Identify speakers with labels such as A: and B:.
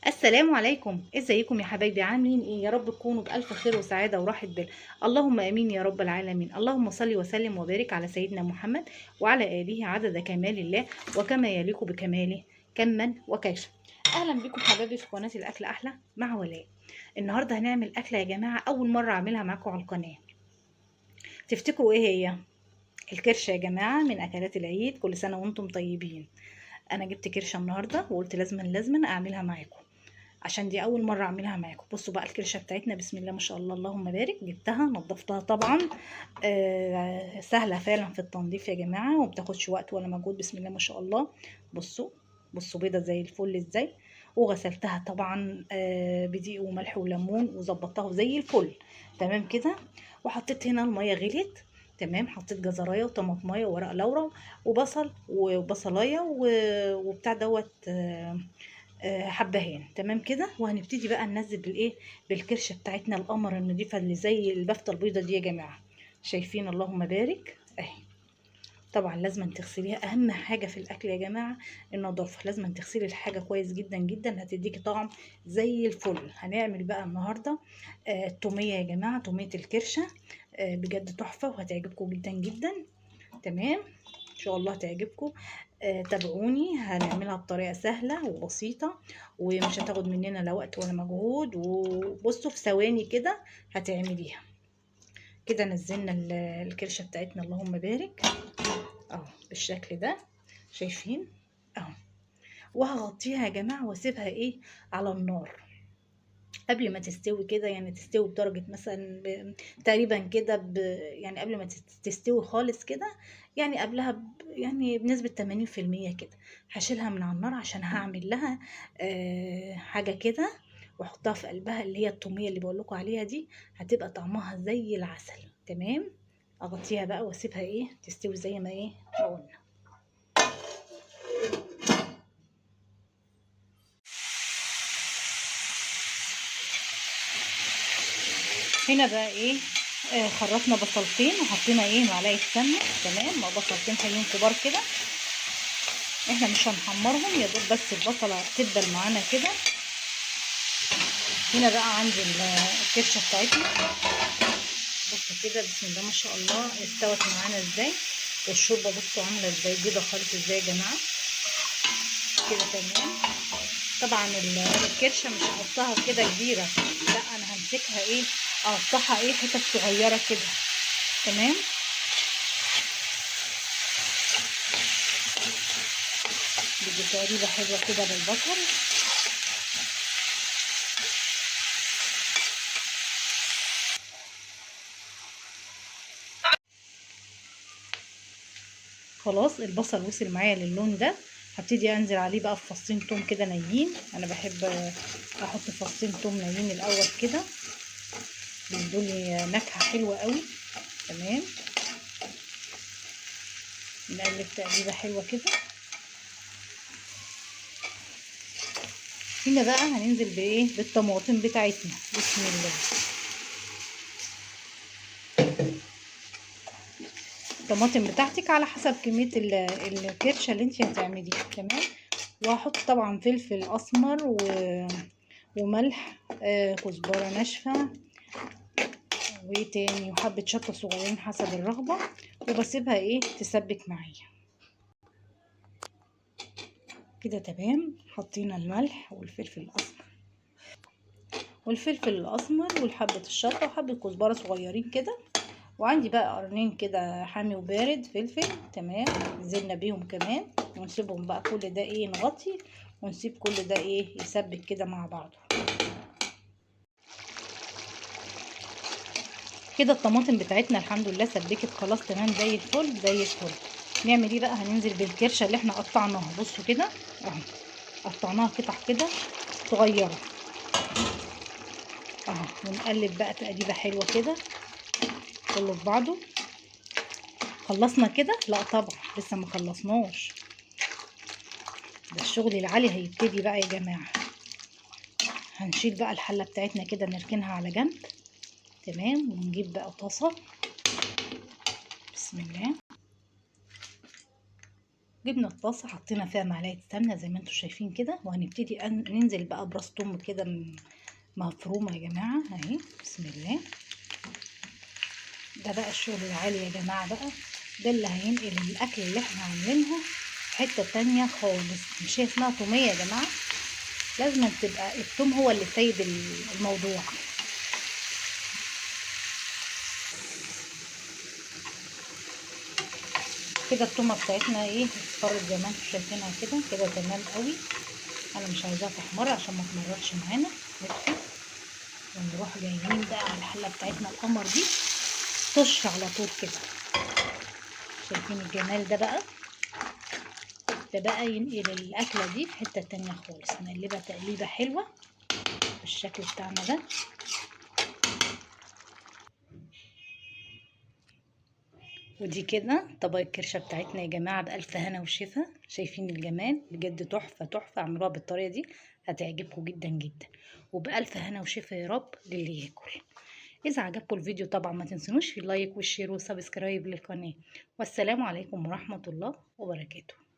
A: السلام عليكم، ازيكم يا حبايبي؟ عاملين ايه؟ يا رب تكونوا بالف خير وسعادة وراحة بال. اللهم امين يا رب العالمين. اللهم صل وسلم وبارك على سيدنا محمد وعلى اله عدد كمال الله وكما يليق بكماله كما وكيف. اهلا بكم حبايبي في قناة الاكل احلى مع ولاء. النهارده هنعمل اكله يا جماعة اول مرة اعملها معاكم على القناة. تفتكروا ايه هي؟ الكرشه يا جماعة، من اكلات العيد. كل سنة وانتم طيبين. انا جبت كرشه النهارده وقلت لازما لازما اعملها معاكم عشان دي اول مرة اعملها معاكم. بصوا بقى الكرشه بتاعتنا، بسم الله ما شاء الله اللهم بارك. جبتها نظفتها طبعا، سهلة فعلا في التنظيف يا جماعة ومبتاخدش وقت ولا مجهود، بسم الله ما شاء الله. بصوا بصوا بيضة زي الفل ازاي، وغسلتها طبعا بدقيق وملح وليمون وظبطتها زي الفل تمام كده. وحطيت هنا المية غليت تمام، حطيت جزرايه وطماطمايه وورق لورا وبصل وبصلايه وبتاع دوت حبهان تمام كده. وهنبتدي بقى ننزل بالايه، بالكرشه بتاعتنا القمر النضيفه اللي زي البفته البيضة دي يا جماعة. شايفين اللهم بارك اهي. طبعا لازم تغسليها، اهم حاجة في الاكل يا جماعة النظافة، لازم تغسلي الحاجة كويس جدا جدا، هتديكي طعم زي الفل. هنعمل بقى النهارده توميه يا جماعة، توميه الكرشه، بجد تحفة وهتعجبكم جدا جدا تمام، ان شاء الله هتعجبكم. تابعوني، هنعملها بطريقة سهلة وبسيطة ومش هتاخد مننا لا وقت ولا مجهود، وبصوا في ثواني كده هتعمليها كده. نزلنا الكرشه بتاعتنا اللهم بارك اهو بالشكل ده، شايفين اهو. وهغطيها يا جماعة واسيبها ايه على النار قبل ما تستوي كده، يعني تستوي بدرجة مثلا تقريبا كده، يعني قبل ما تستوي خالص كده، يعني قبلها يعني بنسبة 80% كده. هشيلها من على النار عشان هعمل لها حاجة كده واحطها في قلبها، اللي هي التومية اللي بقول لكم عليها دي، هتبقى طعمها زي العسل تمام. اغطيها بقى واسيبها ايه تستوي زي ما ايه ما قلنا. هنا بقى ايه خرطنا بصلتين وحطينا ايه معلقه سمنه تمام، مع بصلتين حلوين كبار كده، احنا مش هنحمرهم يا دوب بس البصله تدبل معانا كده. هنا بقى عندي الكرشه بتاعتنا، بصوا كده بسم الله ما شاء الله استوت معانا ازاي، والشوربه بصوا عامله ازاي بيضة خالص ازاي يا جماعة كده تمام. طبعا الكرشه مش هحطها كده كبيرة، لا انا همسكها ايه اقطعها ايه حتت صغيرة كده تمام. بدي تقريبه حلوة كده بالبصل. خلاص البصل وصل معايا للون ده، هبتدي انزل عليه بقى بفصين توم كده نايين. انا بحب احط فصين توم نايين الاول كده، بيدولي نكهة حلوة قوي تمام. نقلب تقليبه حلوة كده. هنا بقى هننزل بايه، بالطماطم بتاعتنا بسم الله. الطماطم بتاعتك على حسب كمية الكرشه اللي انت هتعمليها تمام. وهحط طبعا فلفل اسمر وملح، كزبره ناشفة، وايه تاني، وحبه شطه صغيرين حسب الرغبة، وبسيبها ايه تسبك معايا كده تمام. حطينا الملح والفلفل الاسمر والفلفل الاسمر والحبه الشطه وحبه كزبره صغيرين كده، وعندي بقى قرنين كده حامي وبارد فلفل تمام، نزلنا بيهم كمان، ونسيبهم بقى كل ده ايه نغطي ونسيب كل ده ايه يسبك كده مع بعضه كده. الطماطم بتاعتنا الحمد لله سبكت خلاص تمام زي الفل زي الفل. نعمل ايه بقى؟ هننزل بالكرشه اللي احنا قطعناها، بصوا كده اهو، قطعناها قطع كده صغيرة اهو، ونقلب بقى تقليبه حلوة كده كله في بعضه. خلصنا كده؟ لا طبعا لسه ما خلصناش، ده الشغل العالي هيبتدي بقى يا جماعة. هنشيل بقى الحلة بتاعتنا كده نركنها على جنب تمام، ونجيب بقى طاسه بسم الله. جبنا الطاسه حطينا فيها معلقه سمنه زي ما انتم شايفين كده، وهنبتدي ننزل بقى براس توم كده مفرومه يا جماعة اهي. بسم الله. ده بقى الشغل العالي يا جماعة، بقى ده اللي هينقل الاكل اللي احنا عاملينها حتة تانية خالص. مش هي اسمها توميه يا جماعة؟ لازم تبقى التوم هو اللي سيد الموضوع. كده التومه بتاعتنا ايه اصفرت زي ما انتم شايفينها كده كده، تمام قوي. انا مش عايزاها تحمر عشان ما تمررش معانا. نطفي ونروح جايين بقى على الحلة بتاعتنا القمر دي، طش على طول كده. شايفين الجمال ده بقى؟ ده بقى ينقل الاكلة دي في حتة تانية خالص. نقلبها تقليبه حلوة بالشكل بتاعنا ده. ودي كده طبق الكرشه بتاعتنا يا جماعة بالف هنا وشفا. شايفين الجمال؟ بجد تحفة تحفة. اعملوها بالطريقة دي هتعجبكم جدا جدا، وبالف هنا وشفا يا رب للي ياكل. اذا عجبكم الفيديو طبعا ما تنسونوش في ال like وال share وال subscribe للقناة. والسلام عليكم ورحمة الله وبركاته.